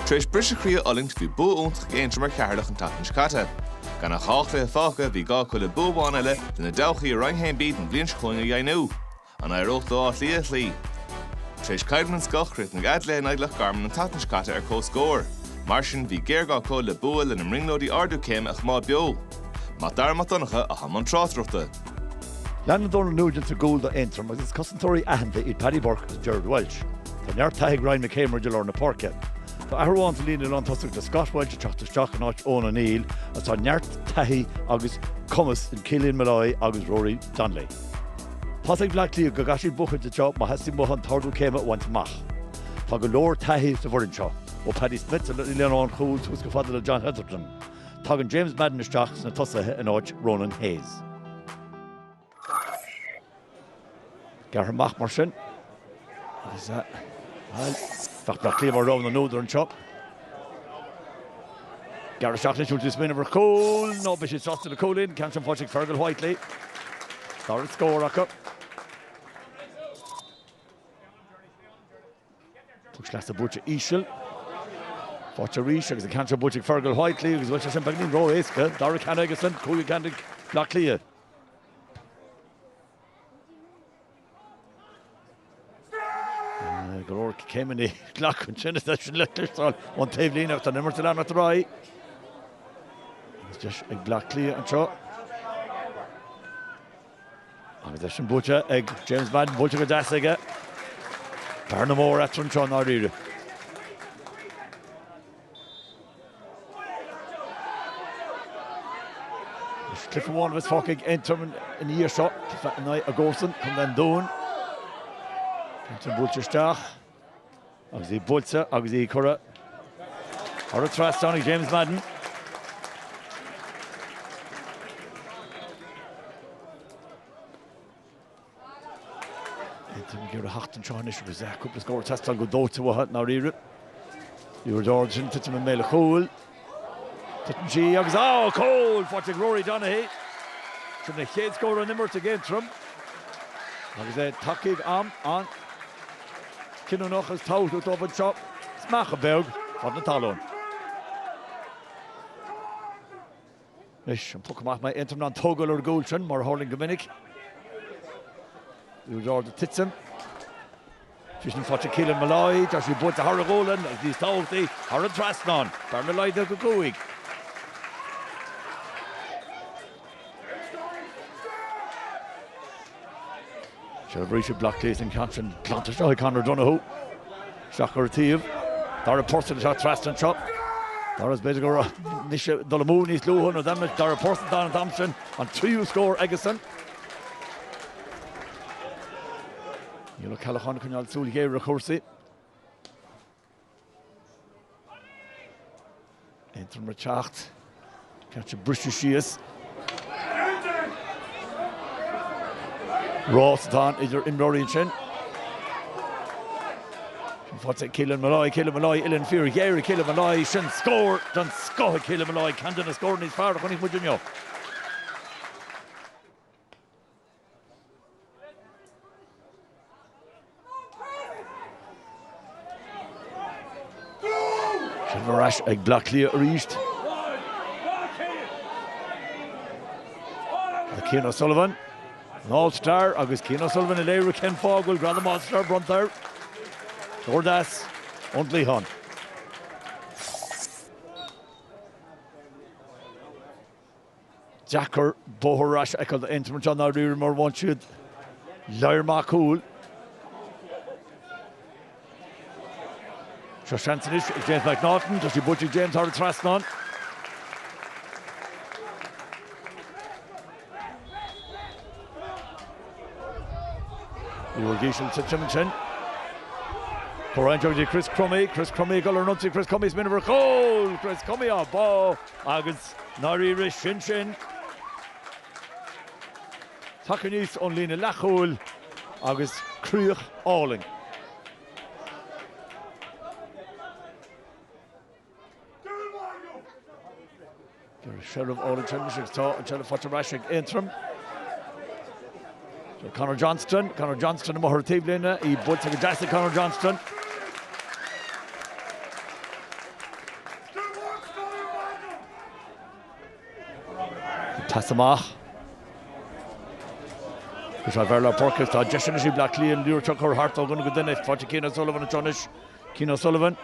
Tar éis briseadh croí a fhulaingt, bhí bua iontach ag Aontroim ar Cheatharlach an tseachtain seo caite. Gan ach 2 chluiche fágtha, bhí gá acu le bua amháin eile lena dtodhchaí i Roinn 1B don bhliain seo chugainn a dheimhniú. An éireodh leo Áth Cliath a chloí? Tar éis coimhlint den scoth, chríochnaigh a gcluiche in aghaidh Loch Garman an tseachtain seo caite ar comhscór. Mar sin, bhí géarghá acu le bua lena mbrionglóidí ardú céime a choimeád beo. Mac Dara Mac Donncha atá i mbun tráchtaireachta. Leanann Donal Nugent sa gcúl do Aontroim agus is cosantóirí aitheanta iad Paddy Burke agus Gerard Walsh. Tá neart taithí ag Ryan McCameron i lár na páirce. Tá athrú amháin sa líne lántosach le Scott Walsh ag teacht isteach in áit Eoin O'Neill agus tá neart taithí agus cumas in Cillian Molloy agus Rory Donnelly. Tá's ag Bleá Cliath go gcaithfidh siad buachaint anseo má theastaíonn uathu an t-ardú céime a bhaint amach. Tá go leor taithí sa bhfoireann seo, ó Paddy Smith sa líne lánchúil suas go fada le John Hetherton. Tagann James Madden isteach sna tosaithe in áit Ronan Hayes. Gearrtha amach mar sin agus bhuel, bheadh Bleá Cliath mar rogha na n-údar anseo. Gearradh isteach anois, bhfuil siad ag smaoineamh ar chúl nó beidh siad sásta le cúilín, ceann sin faighte ag Fergal Whitely. Dara scór acu. Poc sleasa buailte íseal. Faighte arís agus an ceann seo buailte ag Fergal Whitely agus bhfuil sé sin beagáinín ró-éasca. Dara ceann aigesan, cúigiú ceann ag Bleá Cliath. Go leor céimeanna glactha ansin is é sin le cloisteáil ón taobhlíne ach tá an imirt ag leanacht ar aghaidh. Agus deis ag Bleá Cliath anseo. Agus é sin buailte ag James Madden, buailte go deas aige. Bearna mór eatarthu anseo i ndáiríre. Is cluiche amháin a bheas fágtha ag Aontroim ina dhiaidh seo, cluiche in aghaidh a gcomharsan, Contae an Dúin. Aontroim buailte isteach. Agus í buailte agus í curtha thar an trasnán ag James Madden. Aontroim ag iarraidh a theacht anseo anois agus cúpla scór ag teastáil go dóite uathu i ndáiríre. Liathróid ard sin titim i mbéal an chúil. Titeann sí agus á, cúl! Faighte ag Rory Donaghy. Sin a chéad scór ón imirt ag Aontroim. Agus é tagtha ag am an-chinniúnach agus tábhachtach dóibh anseo. Smeachadh beag fad na talún. Anois, an poc amach mbeidh Aontroim in ann tógáil ar an gcúl sin, mar a tharlaíonn go minic. Liathróid ard ag titim. Sí sin faighte ag Keelan Molloy, tá sí buailte thar a ghualainn agus níos tábhachtaí, thar an trasnán. Bearna laghdaithe go 5. Seilbh arís ag Bleá Cliath an ceann sin glanta isteach ag Conor Donoghue. Isteach ar an taobh. Dara Purcell isteach trasna anseo. Dara, b'fhéidir go raibh mise ag dul amú níos luaithe nó d'aimnigh Dara Purcell an t-am sin an tríú scór aigesan. Niall Ó Ceallacháin ag coinneáil súil ghéar ar chúrsaí. Aontroim ag teacht. Ceann sin briste síos. Rás atá ann idir imreoirí ansin. Sin faighte ag Keelan Molloy, Keelan Molloy, uillinn fíorghéar ag Keelan Molloy. Sin scór den scoth ag Keelan Molloy, ceann de na scóranna is fearr a chonaic muid inniu. Seilbh ar ais ag Bleá Cliath arís. Cian O'Sullivan, an All-Star agus Cian O'Sullivan ag léiriú cén fáth go bhfuil gradam All-Star bronnta air. Scór deas ón gcliathán. Deacair bóthar ar ais a fheiceáil d'Aontroim anseo i ndáiríre mar bhain siad lear maith cúl. Seo seans anois ag James McNaughton, tá sí buailte ag James thar an trasnán. Liathróid íseal titim ansin. Comhroinnt go dtí Chris Crummey, Chris Crummey ag dul ar an ionsaí, Chris Crummey smaoineamh ar chúl! Chris Crummey á bá agus ndáiríre sin sin. Tagtha aníos ón líne leathchúil agus críoch álainn. Seilbh álainn anois agus tá an tseilbh faighte ar ais ag Aontroim. Conor Johnston, Conor Johnston amuigh ar an taobhlíne, í buailte go deas ag Conor Johnston. Pas amach. Chuir sé i bhfear lár páirce. Tá deis anois ag Bleá Cliath an liathróid seo a chur thart ó dhuine go duine. Faighte Cian O'Sullivan anseo anois. Cian O'Sullivan.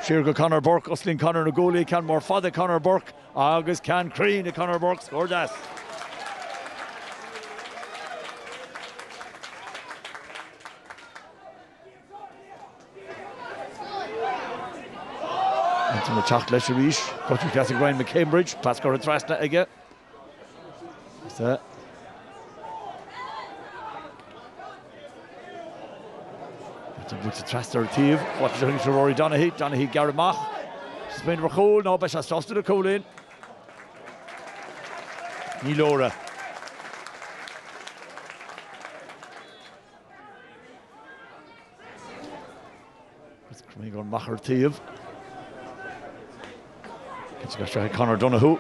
Siar go Conor Burke. Osclaíonn Conor na guaillí. Ceann mór fada ag Conor Burke agus ceann cruinn ag Conor Burke. Scór deas. Aontroim ag teacht leis arís. Gortú deas ag Ryan McCambridge. Pas curtha trasna aige. Buailte trasna ar an taobh. Faighte arís ag Rory Donaghy. Donaghy ag gearradh amach. Smaoineamh ar chúl. Ná beidh sé sásta le cúilín. Ní leor é. Ag dul amach ar an taobh. Cinnte go ag Conor Donoghue.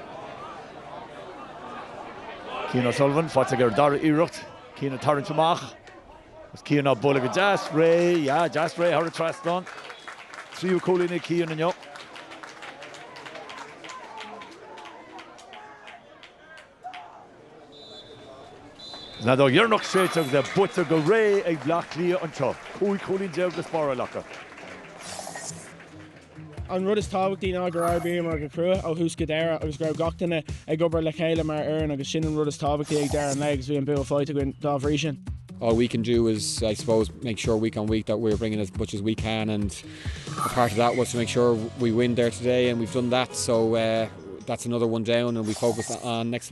Cian O'Sullivan faighte aige ar dara iarracht. Cian ag tarraingt amach. Agus Cian á bualadh go deas réidh. Yeah, deas réidh thar an trasnán. Tríú cúilín ag Cian inniu. An fheadóg dheireanach séidte agus é buaite go réidh ag Bleá Cliath anseo. 15 cúilín le spáráil acu. An rud is tábhachtaí ná gur oibríomar go crua ó thús go deireadh agus go raibh gach duine ag obair le chéile mar fhoireann agus sin an rud is tábhachtaí ag deireadh an lae agus bhí an bua faighte againn dá bhrí sin. All we can do is, I suppose, make sure week on week that we're bringing as much as we can and a part of that was to make sure we win there today and we've done that so uh, that's another one down and we focus on next week.